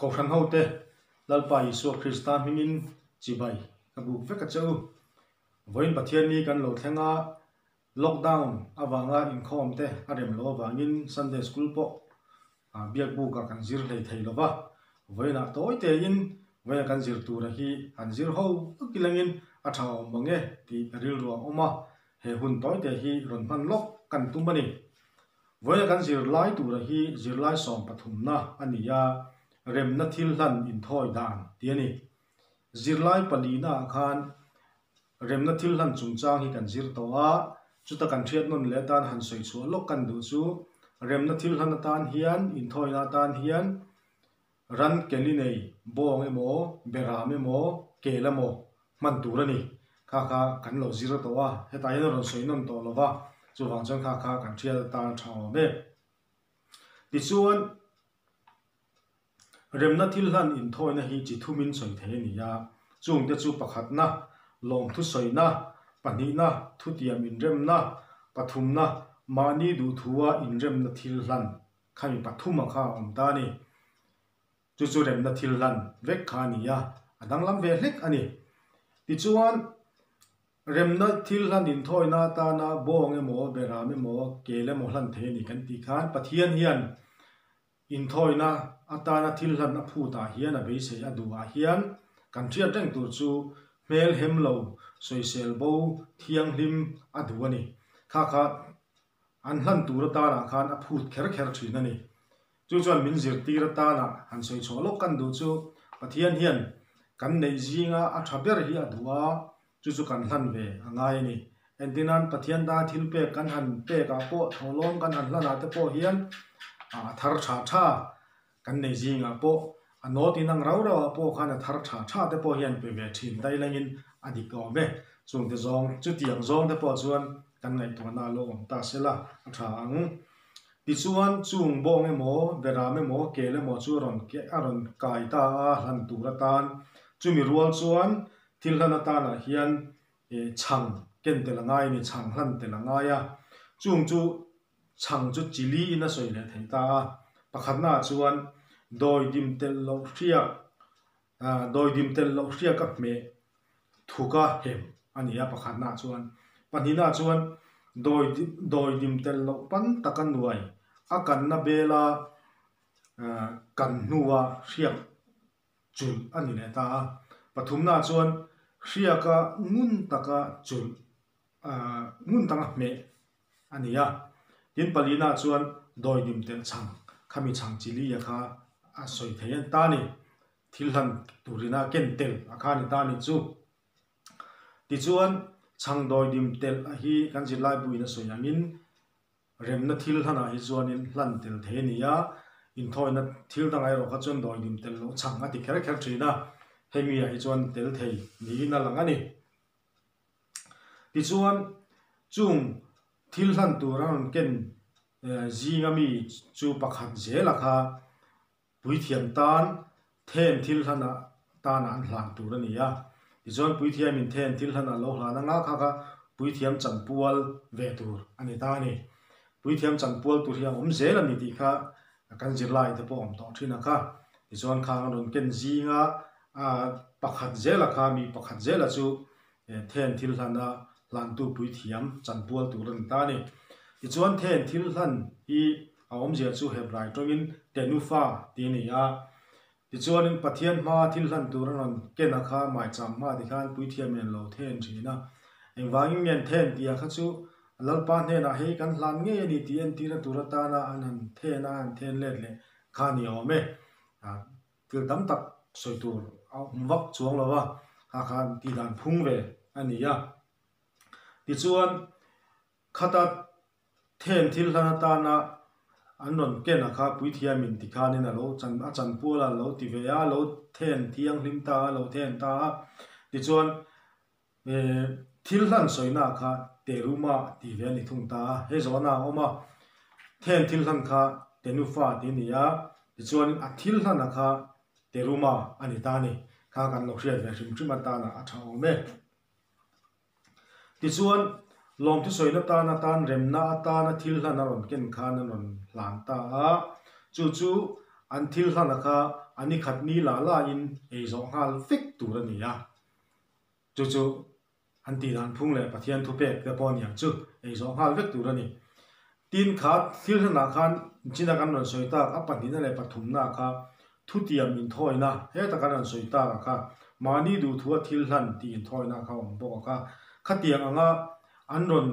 Kohhran hote Lalpa Isua Krista hmingin chibai ka buk vek a che u. Vawiin Pathianni kan lo thleng a, lockdown avanga inkhawm te a rem loh avangin Sunday School pawh biak bukah kan zir hlei thei lo va. Vawiinah tawi tein vawiina kan zir tura hi han zir ho tak ilangin a tha awm mang e tih ka rilru a awm a, he hun tawi te hi rawn hman lawk kan tum a ni. Vawiina kan zirlai tura hi zirlai sawmpathumna a ni a, remna thil hlan inthawi dan tih a ni. Zirlai palina ah khan remna thil hlan chungchang hi kan zir tawh a, chuta kan hriat nawn leh atan han sawi chhuah lawk kan duh chu remna thil hlan atan hian inthawina atan hian ran keli nei bawng emaw beram emaw kel emaw hman tur a ni. Kha kha kan lo zir tawh a, hetah hian a rawn sawi nawn tawh lo va, chuvang chuan kha kha kan hriat atan a tha awm e. Tichuan. Remna thil hlan inthawina hi chi thumin sawi thei a ni a, chungte chu pakhatna, lawmthu sawina, pahnihna, thutiam inremna, pathumna, mahni duhthua inremna thil hlan khami pathuma kha a awm ta a ni. Chu chu remna thil hlan vek kha a ni a, a danglam ve hlek a ni. Tichuan, remna thil hlan inthawina atana bawng emaw, beram emaw, kel emaw hlan thei a ni kan tih khan Pathian hian Inthawina atana thil hlan a phutah hian a beisei a duhah hian kan hriat reng tur chu hmel hem lo sawisel bo thianghlim a duh a ni. Kha kha an hlan tur atanah khan a phut kher kher thin a ni. Chu chuan min zirtir atana han sawi chhuah lawk kan duh chu Pathian hian kan neih zinga a tha ber hi a duh a, Chu chu kan hlan ve a ngai a ni. Engtinan Pathian ta thil pek kan han pek ah pawh thawhlawm kan han hlan ah te pawh hian a thar tha tha kan nei zingah pawh a nawt in ang rau rau ah pawh khan a thar tha tha te pawh hian pe ve thin daih langin a dik awm e. Chung te zawng chutiang zawng te pawh chuan kan ngaihtuahna a lo awm ta sela a tha ang. Tichuan chung bawng emaw beram emaw kel emaw chu a rawn a rawn kai ta a hlan tur atan chumi rual chuan Thil hlan atanah hian chhang ken tel a ngai a ni, chhang hlan tel a ngai a. Chung chu chhang chu chili in a sawi leh thei ta a. Pakhatnaah chuan dawi dim telh loh hriak, dawi dim telh loh hriak a hmeh thuk a hem a ni a pakhatnaah chuan. Pahnihnaah chuan dawi dawi dim telh loh pan taka nuai a kanna bela kan hnua hriak chulh a ni leh ta a. Pathumnaah chuan hriaka ngun taka chulh ahh ngun taka hmeh a ni a. Tin palinaah chuan dawidim telh chhang khami chhang chili a kha a sawi thei a ni ta a ni. Thil hlan turina ken tel a kha a ni ta a ni chu. Tichuan chhang dawidim telh a hi kan zirlai buin a sawi angin Remna thil hlanah hi chuanin hlan tel thei a ni a, inthawina thil dangah erawh kha chuan dawidim tel loh chhang a ti kher kher thin a, hemi ah hi chuan tel thei niin a lang a ni. Tichuan, chung thil hlan tur a rawn ken zinga mi chu pakhat zela kha Puithiam tan then thil hlanah tan an hlan tur a ni a, tichuan puithiamin then thil hlanah lo hlan anga kha kha puithiam chanpual ve tur a ni ta a ni. Puithiam chanpual tur hi a awm zel a ni tih kha kan zirlai te pawh a awm tawh thin a kha. Tichuan khang a rawn ken zinga pakhat zela kha mi pakhat zela chu Then thil hlana hlantu puithiam chanpual tur a ni ta a ni. Tichuan then thil hlan hi a awmzia chu Hebrai tawngin tenufa tih a ni a. Tichuanin Pathian hmaa thil hlan tur a rawn ken a kha maicham hma tikhan puithiam in an lo then thin a. Engvangin nge an then tih ah kha chu Lalpa hnenah hei kan hlan ngei a ni tih entirna tur atana an han then a, an then let leh kha a ni awm e. Thil tam tak sawi tur a awm vak chuang lo a, kha khan tih dan phung ve a ni a. Tichuan, khata then thil hlan atana an rawn ken a kha puithiamin tikhanin a lo chan a chanpual a lo ti ve a, lo then thianghlim ta a, lo then ta a. Tichuan, Thil hlan sawina kha Teruma tih ve a ni thung ta a, hei zawhna a awm a, then thil hlan kha Tenufa tih a ni a, tichuanin a thil hlana kha Teruma a ni ta a ni, kha kan lo hriat ve hrim hrim atana a tha awm e. Tichuan, lawmthu sawina tan atan remna atana thil hlan a rawn ken khan a rawn hlan ta a, chu chu. An thil hlana kha a ni khat ni la la in ei zawh nghal vek tur a ni a. Chu chu an tih dan phung leh Pathian thupek te pawh aniang chu ei zawh nghal vek tur a ni. Tin, kha thil hlanah khan china kan rawn sawi tak a pahnihna leh pathumna kha thutiam inthawina heta kan rawn sawi tak a kha mahni duhthua thil hlan tih inthawina kha a awm bawk a kha. Khatiang anga an rawn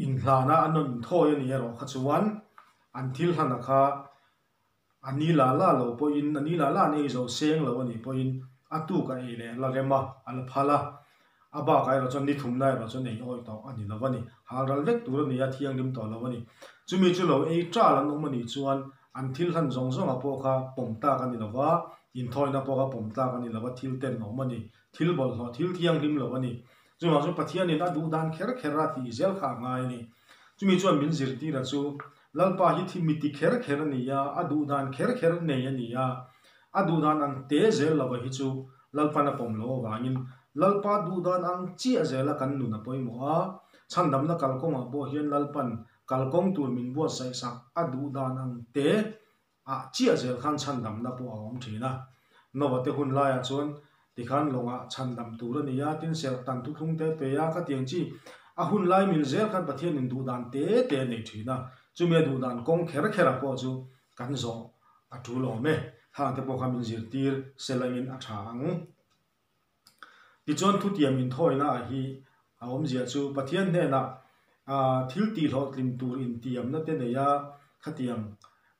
inhlana an rawn inthawi a nih erawh kha chuan an thil hlana kha A ni la la lo pawhin, a ni la la an ei zo seng lo a nih pawhin a tuk a ei leh la rem a, a la phal a. A bakah erawh chuan ni thumna erawh chuan ei awih tawh a ni lo a ni. Hal ral vek tur a ni a, thianghlim tawh lo a ni. Chumi chu lo ei ṭal an awm a nih chuan an thil hlan zawng zawngah pawh kha pawm tlak a ni lo va, inthawina pawh kha pawm tlak a ni lo va, thil ten a awm a ni. Thil bawlhhlawh, thil thianghlim lo a ni. Chuvang chu Pathianin a duh dan kher kher a tih zel kha a ngai a ni. Chumi chuan min zirtir a chu Lalpa hi thi miti kher kher a ni a, a duh dan kher kher nei a ni a. A duh dan ang te zel lova hi chu Lalpan a pawm lo avangin Lalpa duh dan ang chiah zela kan nun a pawimawh a. Chhandamna kalkawngah pawh hian Lalpan kalkawng tur min buatsaih sak a duh dan ang te ah chiah zel khan chhandamna pawh a awm thin a. Nova te hun laiah chuan tikhan lawngah chhandam tur a ni a, tin serh tan thuthlung te pe a, khatiang chi a hun lai mil zel khan Pathianin duhdan te te a nei thin a, chumi a duhdan kawng kher kher a pawh chu kan zawh a tul awm e. Khang te pawh kha min zirtir selangin a tha ang. Tichuan thutiam inthawina ah hi a awmzia chu Pathian hnenah thil tihhlawhtlin tur intiamna te nei a, khatiang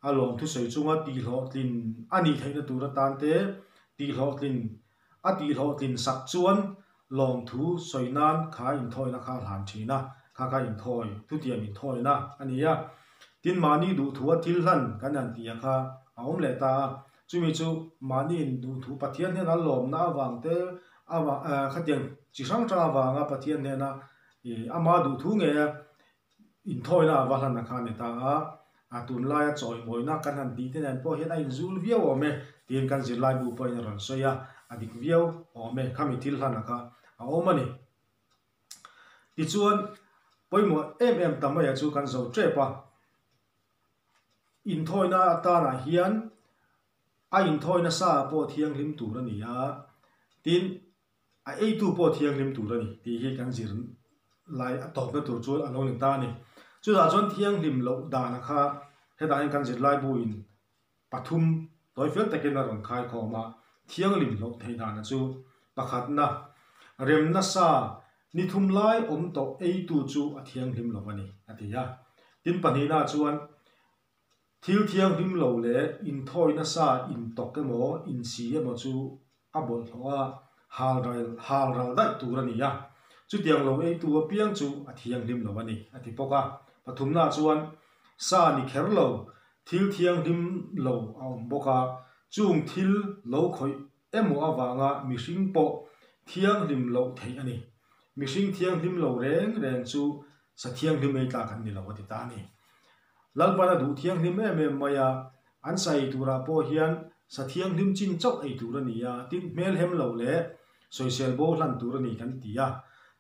a lawm thusawi chunga tihhlawhtlin a nih theihna tur atan te tihhlawhtlin a tihhlawhtlin sak chuan lawmthu sawi nan kha inthawina kha a hlan thin a, kha kha inthawi thutiam inthawina a ni a. Tin mahni duhthua thil hlan kan han tih a kha a awm leh ta a, Chumi chu mahni in duhthu Pathian hnena lawmna avang te avang khatiang chi hrang hrang avanga Pathian hnena ih ama duhthu ngeia inthawina ava hlan a kha a ni ta a, a tunlaia chawimawina kan han tih te nen pawh hian a inzul viau awm e tiin kan zirlaibu pawhin a rawn sawi a, a dik viau awm e khami thil hlan a kha a awm a ni. Tichuan pawimawh em em ta maia chu kan zo tep a. Inthawina atanah hian a inthawina sa pawh thianghlim tur a ni a, tin a eitu pawh thianghlim tur a ni tih hi kan zir lai a tawpna tur chu a lo ni ta a ni. Chutah chuan thianghlim loh dana kha hetah hian kan zirlaibuin pathum tawi fel takin a rawn khai khawm a, thianghlim hlawh theih dana chu pakhatna, remna sa ni thum lai awm tawh eitu chu a thianghlim lo a ni, a ti a. Tin pahnihna chuan thil thianghlim lo leh inthawina sa intawk emaw insi emaw chu a bawlhhlawh a, halral halral daih tur a ni a, chutiang lo eitu apiang chu a thianghlim lo a ni, a ti bawk a. Pathumna chuan sa ni kher lo, thil thianghlim lo a awm bawk a, chung thil lo khawih emaw avanga mihring pawh thianghlim loh theih a ni. Mihring thianghlim lo reng reng chu sa thianghlim ei tlak an ni lo, a ti ta a ni. Lalpan a duh thianghlim em em mai a, an sa ei turah pawh hian sa thianghlim chin chauh ei tur a ni a, tin hmelhem lo leh sawisel bo hlan tur a ni kan ti a.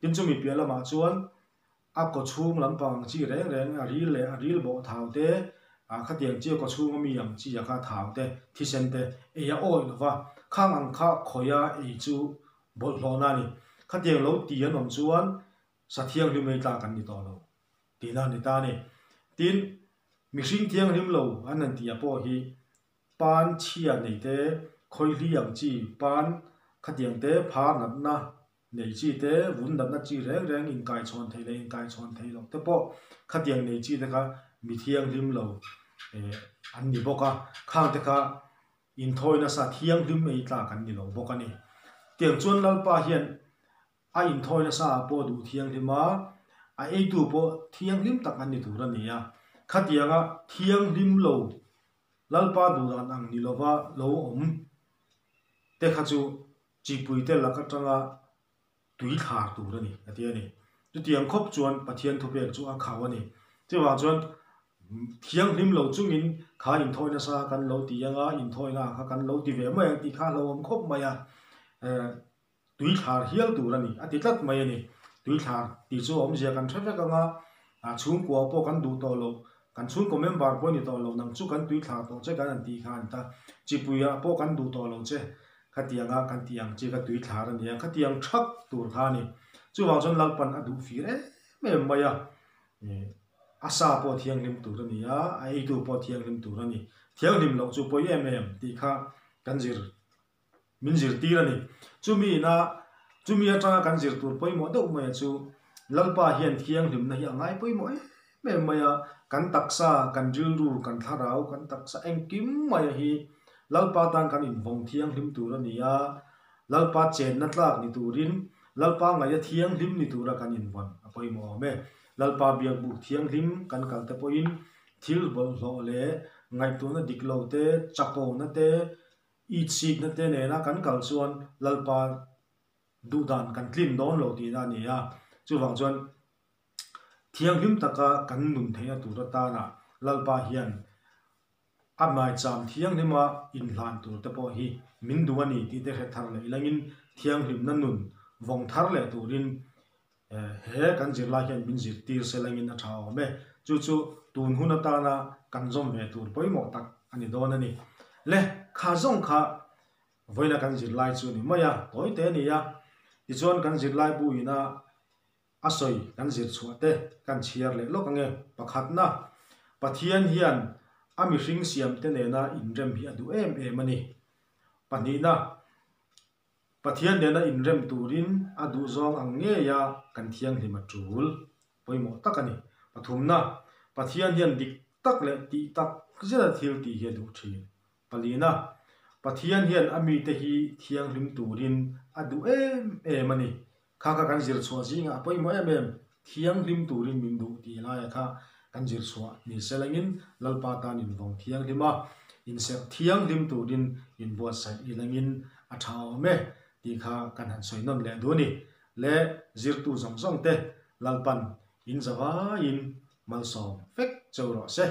Tin chumi piah lamah chuan a kawchhung lampang ang chi reng reng a ril leh a ril bawh thau te, ah khatiang chi a kawchhung ami ang chi a kha thau te, thisen te ei a awih lo va, khang ang kha khawia ei chu bawlhhlawhna a ni. Khatiang lo ti an awm chuan sa thianghlim ei tlak an ni tawh lo. Tihna a ni ta a ni. Tin, mihring thianghlim lo an han tih ah pawh hi pan chhia nei te, khawihli ang chi pan khatiang te, phar natna nei chi te, vun natna chi reng reng inkaichhawn theih leh inkaichhawn theih loh te pawh khatiang nei chi te kha mi thianghlim lo an ni bawk a. Khang te kha inthawi nasa thianghlim ei tlak an ni lo bawk a ni. Tiang chuan Lalpa hian A inthawi nasa ah pawh duh thianghlim a, a eitu pawh thianghlim tak an ni tur a ni a. Khatianga thianghlim lo Lalpa duhdan ang ni lova lo awm te kha chu chipuite lak atanga tui thlar tur a ni, a ti a ni. Chutiang khawp chuan Pathian thupek chu a khau a ni. Chuvang chuan thianghlim lo chungin kha inthawi nasa kan lo ti anga, inthawina kha kan lo ti ve mai ang tih kha a hlauhawm khawp mai a. Tui thlar hial tur a ni, a ti tlat mai a ni. Tui thlar tih chu awmzia kan hre vek ang a, chhungkua pawh kan duh tawh lo. Kan chhungkaw member pawh i ni tawh lo, nang chu kan tui thla tawh che kan han tih kha a ni ta. Chipuiah pawh kan duh tawh lo che, khatianga kan tih ang chi kha tui thlar a ni a, khatiang thak tur kha a ni. Chuvang chuan Lalpan a duh fir em em mai a, a sa pawh thianghlim tur a ni a, a eitu pawh thianghlim tur a ni. Thianghlim loh chu pawi em em tih kha kan zir min zirtir a ni. Chumi ina chumi atanga kan zir tur pawimawh deuh maia chu Lalpa hian thianghlimna hi a ngai pawimawh em em mai a, kan taksa, kan rilru, kan thlarau, kan taksa engkim maia hi Lalpa tan kan invawng thianghlim tur a ni a, Lalpa chenna tlak ni turin Lalpa ngaia thianghlim ni tura kan invawn a pawimawh awm e. Lalpa biakbuk thianghlim kan kal te pawhin thil bawlhhlawh leh ngaihtuahna dik lo te, chakona te, Itsikna te nena kan kal chuan Lalpa duhdan kan tlin dawn lo tihna a ni a, chuvang chuan thianghlim taka kan nun theihna tur atana Lalpa hian a maicham thianghlima inhlan tur te pawh hi min duh a ni tih te hre thar leh ilangin thianghlimna nun vawng thar leh turin He kan zirlai hian min zirtir se langin a tha awm e. Chu chu tun hun atana kan zawm ve tur pawimawh tak a ni dawn a ni. Le, kha zawng kha vawiina kan zirlai chu ni mai a, tawi te a ni a. Tichuan kan zirlai bu ina a sawi kan zir chhuah te kan chhiar leh lawk ange. Pakhatna, Pathian hian a mihring siam te nena inrem hi a duh em em a ni. Pahnihna, Pathian nena inrem turin a duhzawng ang ngeia kan thianghlim a tul pawimawh tak a ni. Pathumna, Pathian hian dik tak leh tih tak zeta thil tih hi a duh thin. Palina, Pathian hian a mite hi thianghlim turin a duh em em a ni. Kha kha kan zir chhuah zingah a pawimawh em em, thianghlim turin min duh tih laia kha kan zir chhuah ni se langin Lalpa tan invawng thianghlim a, inserh thianghlim turin inbuatsaih i langin a tha awm e tih kha kan han sawi nawn leh duh a ni. Le zirtu zawng zawng te Lalpan in zavaiin malsawm vek cheu rawh se.